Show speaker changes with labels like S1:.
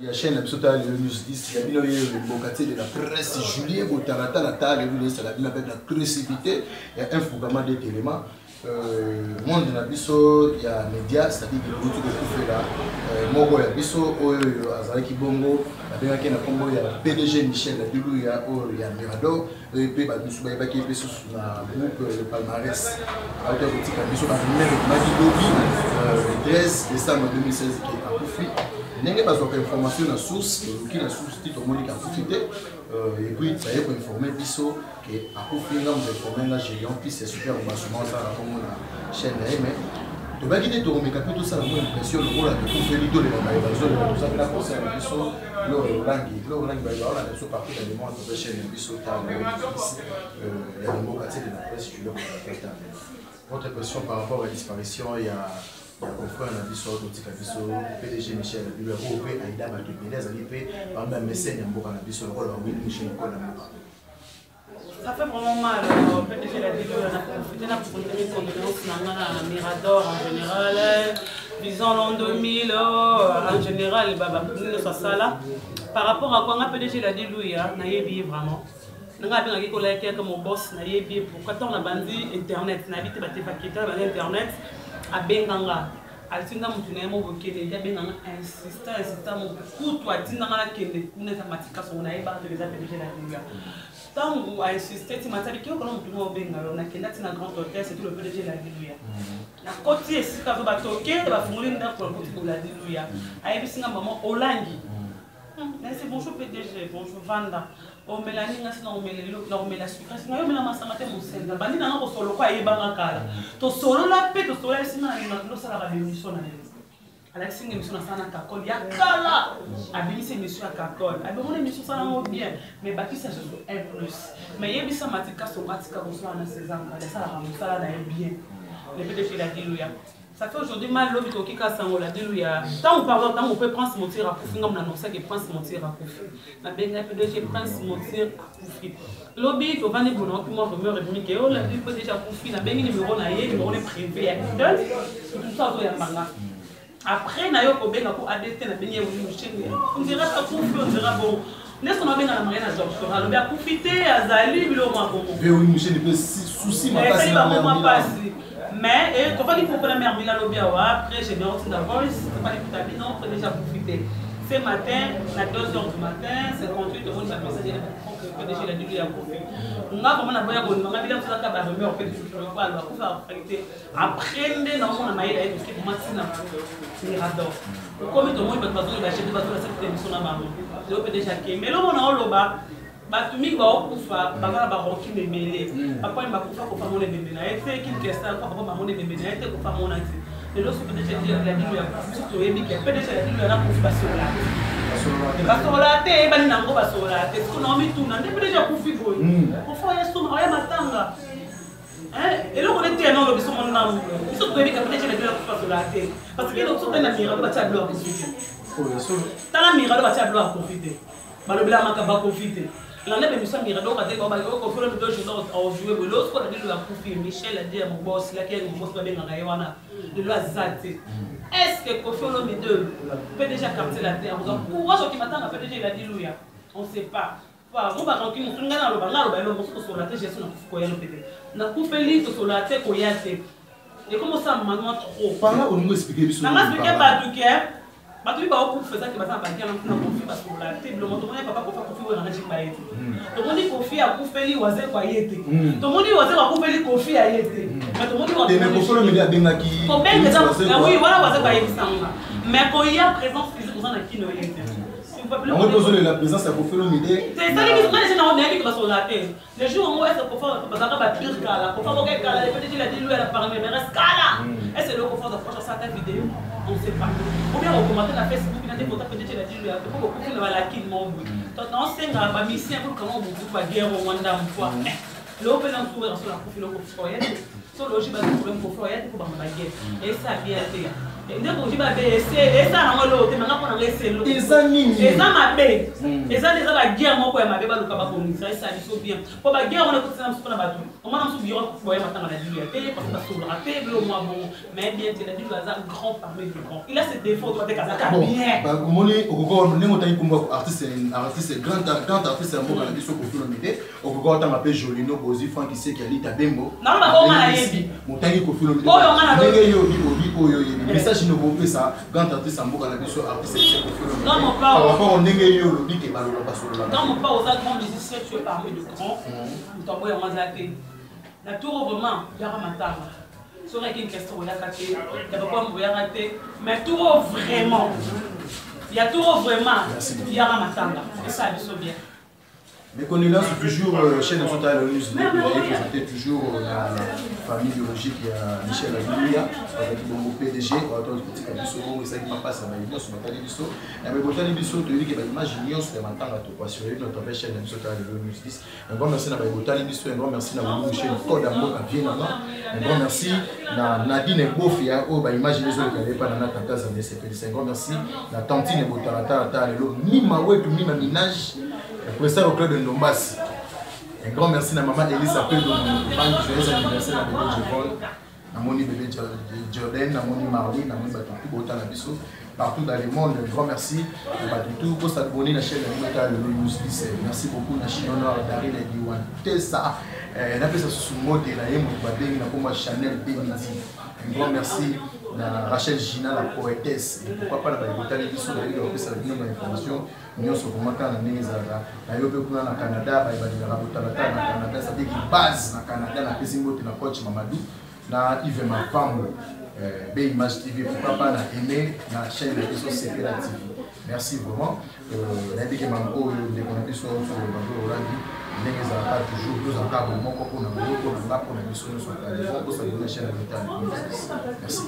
S1: Ya chaîne na biso Tala Lelo News 10 ya bino ye mbokatier de la presse Julien Botalatala. Tala Lelo ezala bino avec la exclusivité ya un fukama de éléments monde na biso ya média, c'est-à-dire que touti kokufela moko ya biso oyo azalaki bongo, babengaki na nkombo ya PDG Michel Diluya oyo ya Mirador, oyo mpe bato bayebaki mpe susu na groupe Le Palmarès. Auta kotika biso, barumeur ebimaki lobi le 13 décembre 2016 ke akufi. Ndenge bazwaka information na source, toluki na source ti tomoni ke akufi te. Et puis baye koinforme biso ke akufi. Nga moto informe nga, Gélion Pise Super Obasuma, osalaka kombo na chaîne na ye. Mais tobaki te, tokomeka mpe tosala mo impression lokola tokufeli, tolela baye bazolela. Toza mpe na concert na biso Lore Olangi, Lore Olangi, baye baolanda biso partout dans le monde. Toza chaîne na biso Tala ya mboka tie de la presse Julien. Votre question par rapport à la disparition ya confrère na biso totika biso, PDG Michel Abilo, oyo mpe aida bato ebele, azali mpe bamba ya mécène ya mboka na biso lokola bawili Michel Mokolo na mboka.
S2: Ça fait vraiment mal. PDG la vidéo, on a profité pour présenter mes condoléances na Mirador en général. Disons l'an 2000, en général, bah, nous ça là. Par rapport à quoi, on a PDG la dit lui, hein, nayebi vraiment. Nanga abengaki kolayaki yaka mo boss, nayebi pourquoi. Ntango na bandi internet, nayebi te batefakita bandi internet, abenganga, atinda motu na ye moko Kennedy, abenganga, insista, insista mokutu, atindanga nakende kuna. Eza Matika Songo, nayebaka te eza PDG na Linga. Ntango ainsiste ti matali kiyokona motu moko obenga yo, nakenda ti na Grand Hôtel, c'est tout le PDG la Liluya. Nakoti esika azo batoke, bafungoli ndako, nakoti bola Liluya, ayebisi nga: "Mama Olangi." Nasi: "Bonjour PDG." "Bonjour, vanda, omela nini?" Ngasi: "Nakomela sucre." "Singa yo omela masanga te." Mosenza bandi nanga kosolo ko ayebanga kala, tosolola mpe tosolola. Esinga na nosalaka bémission na ye, alakisi nga émission nasala na Kakol ya kala. Abimisi émission ya Kakol, abimona émission osala yango bien, mais bakisa susu un plus, mais yebisa Matika Songo atika kosala na César Ngadi, asalaka mosala na ye bien. Le PDG la Diluya, ça fait aujourd'hui mal. Lobi tokoki kaka sango la Diluya. Ntango, pardon, ntango mpe Prince Motir akufi, ngambo na annonçaki Prince Motir akufi, nabengai PDG, Prince Motir akufi. Lobi tovandi bona, oki mwa rumeur ebimi ke oyo la PDG akufi. Nabengi numéro na ye, numéro ne privé ya Idol, motu azoyambanga. Après na yo kobenga ko adt, nabengi ye Musheni, on dirait akufi, on dirait bon nde sono abenga na marie na docteur, alobi akufi te, azali biloko mwa bongo.
S1: Musheni mpe souci.
S2: Esali bango mwa mpasi, mais tofandi mpo na mare Mila alobi awa. Après général tinda voice, tofandi kuta bino PDG akufi te. Ce matin na 2 heures du matin 58, tomoni bamessage PDG la Dilu ya kufi. Nga vraiment naboya kondima, bila tozaka barumeur mpe akufa, akufaki te. Après nde naomona mayele aye toke koma ntina Mirador, okomi tomoni bato bazoloba, chef bazola saki émission na bango lelo PDG akembe. Eloko na oloba, bato mingi baokufa, baza na baronkine ebele. Papa oyo bakufa, kofa mona ebembe na ye te. Kinkesa kufa, papa bamona ebembe na ye te, kofa mona te. Lelo so PDG la Dilu ya biso, toyebi ke PDG la Dilu ya nakufi, basolola te, basolola te, eyebani nango, basolola te. Siko naomituna nde PDG akufi boye, kofa oya soma oya matanga, eloko nde te. Na olobi somo nanu, biso toyebi ka PDG la Dilu akufi, basolola te, parce que eloko soki na Mirado batia bilo akufi te. Tala Mirado, batia bilo akufi te, balobela makambo akufi te. Landa bémission Mirado kate Kofi Olomide jour ajoue boye. Lelo sikoyo lelo akufi Michel adi ya mobosi laki ya mobosi, babengaka ye wana, lelo aza te. Est ce que Kofi Olomide, PDG Quartier Latin, akozwa courage okima ntanga PDG eladi luya? On sait pas. Mo baranki mosusu, ngai naloba, ngai aloba eloko mosusu, tosola te. Jesu nakufi, koya no pete nakufeli, tosola te, koya te, ekomosala manwa trop.
S1: Pala olingo explique biso.
S2: Nanga explique bato ke bato mi baokufa ezaki baza na baguerre na Kofi, basolola te. Bilongo tomoni papa Kofi akufi oyo nanga jimba ye te. Tomoni Kofi akufeli, Wazeko aye te. Tomoni Wazeko akufeli, Kofi aye te. Mais tomoni
S1: Kofi Olomide abengaki.
S2: Kobenga eza oui, wana Wazeko ayebisanga, mais koya présence physique oza na kino ye te.
S1: Yango mpe ozolela présence ya Kofi Olomide.
S2: Esali biso nga deja nayebi ke basolola te. Le jour yango ese Kofa bazalaka bapire kala, Kofa boke kala, le PDG la Dilu ya parmeres kala. Ese eloko Kofa aza asala ta vidéo, on sait pas, ou bien okomate na Facebook na te kota PDG la Dilu ya po bokufi na balakine mobwe. Naosenga bamisien bolukanga mobutu baguerre omwa ndambu fois lelo mpe na nsuku so nakufi loko kofi oya te, so logi baza problème, Kofi oya te mpo bango baguerre esa bien te. Ndeko jiba be ese esala yango eloko te, manga mpo na ngai ese eloko.
S1: Eza nini?
S2: Eza mabe. Eza nde eza baguerre moko ya mabe. Baluka babongisa, esala biso bien, mpo baguerre wana ekotisana biso mpona bato. Omona mosu biro boya matanga na Dilu ya te, parce que basololaka te bilo mwa bongo. Mais bien te, na Dilu aza grand parmi les grands. Il a ses défauts, to bateka azaka bien.
S1: Omoni, okoka ndenge otangi kombo artiste, grand artiste ya mboka na biso Koffi Olomide, okoka otanga mpe Jolino Bozi, Frank Iseki, Alita Bembo.
S2: Naloba bongo, nayebi.
S1: Motangi Koffi Olomide.
S2: Oyo nga
S1: ndenge yo obi obi oyo oyebi, message nini okopesa grand artiste ya mboka na biso, artiste Koffi Olomide, par rapport ndenge yo olobi ke baloba basololaka?
S2: Quand mon père oza grand musicien, tu es parmi de grands. Moto yango yango aza te na tour vraiment yaka matanga. Soki ayaki question oyaka te, ya papa oyaka te, mais tour vraiment ya tour vraiment yaka matanga, esala biso bien.
S1: Mes condoléances toujours, chaîne nationale News vous présenté toujours la famille biologique ya Michel Aguiluya, avec bongo PDG, oyo kotika biso bongo. Ezalaki mapasa na nyonso batali biso na botali biso. Toyebi ke baimage nyonso ya matanga tokoassurer notre belle chaîne na biso tala lelo News 10. Un grand merci na botali biso, un grand merci na Willy Michel Code ya mboka vie nanga, un grand merci na Nadine Bofia oyo baimage ezoleka epa na tata Zane Sepelisa, un grand merci na Tantine Botalatala tala lelo Mima wetu Mima Minage, professeur au club de Ndombasi. Un grand merci na maman Elisa Pedro Bangi, joyeux anniversaire na bébé Jevon. Namoni bébé Jordan, namoni Marley, namoni bato tout botala biso partout dans le monde. Un grand merci na bato tout pour s'abonner na chaîne na bino tala lelo News 10. Merci beaucoup na Chinois Daryl Diwan Tessa. Napesa susu mbote na ye moto babengi na kombo Chanel B Midi. Un grand merci na Rachel Gina, la poétesse. Et pourquoi pas na bayebotali biso, nayebi bakopesa bino ba information nyonso vraiment kaka na ndenge ezalaka na yo mpe kuna na Canada. Bayebalingaka botalatala na Canada, c'est-à-dire base na Canada. Napesi mbote na coach Mamadou na Yves Mapambo, B Image TV, pourquoi pas na Aimé na chaîne na biso Sepela TV. Merci vraiment. Nayebi ke mama oyo ndeko na biso bato olandi ndenge ezalaka toujours, tozalaka bomoko mpona boyo, mpona nga, mpona biso nyonso. Ata kosabona chaîne na mitano. Merci.